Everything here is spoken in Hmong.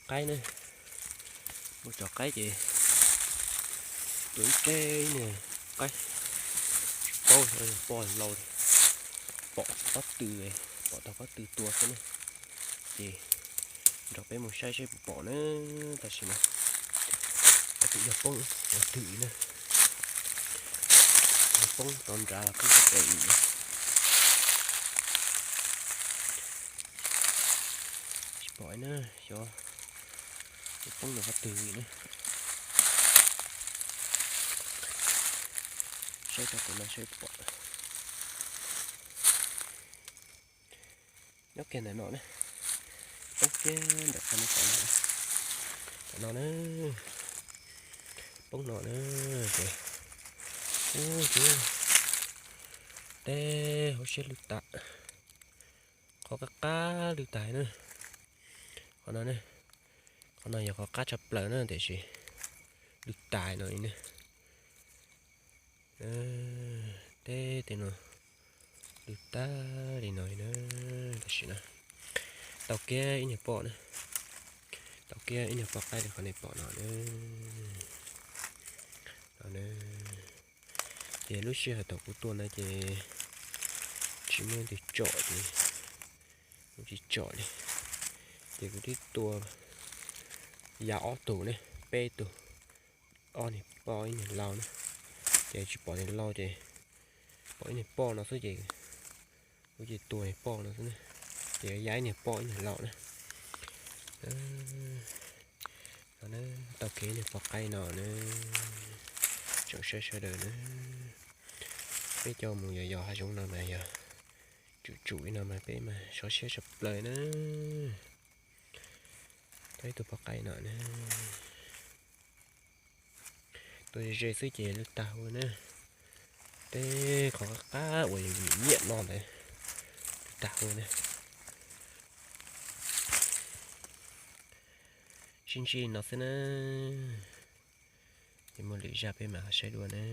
qaib na, mus tso qaib ces tua ib rab niag qaib, tsis paub xyov poj laus, pom pob tw, pom tau pob tw tua xwb na. Ces nrog peb mus saib seb puas pom na. Tam sim no tus yog poob ua twg na, yog poob tau nrad los poob tau pem na. Tsis pom na, xyov poob rau qhov twg na. Saib rau tus no saib pom. Nyob kiag ntawm no na, poob kiag ntawm qhov no, tom no na, poob no na, ces teb hauv siab lwj tas, qhov qab qab lwj tas na. Qhov no, qhov no yog qhov qab tshaj plaws na, tiam sis lwj tas no li na. Teb tej no lwj tag li no li na. Tam sim no tau kiag ib niag poj na, tau kiag ib niag poj qaib li qhov nej pom no na. Ces lub sij hawm thaum kuv tua no ces tsis muaj leej twg tsom ces kuv tsis tsom li. Ces kuv twb tua ya ob tug ne, peb tug, ob niag poj ib niag lau na. Ces tsis pom niag lau ces pom ib niag poj no xwb ces kuv ces tua niag poj no xwb na. Ces ya ib niag poj ib niag lau na. Tau kiag niag poj qaib no na, tsoom saib sawv daws na. Peb coj mus yos yos hav zoov no mas yog tsum tsum li no mas peb mas sov siab tshaj plaws na. Tau ib tug poj qaib no na. Tua ze ze xwb ces lwj tag ua na. Teb qhov qab qab uas nyiam no ntawd lwj tag ua na. Sib ntsib no xwb na. Ces muaj lwm zaj peb mam ho saib dua na.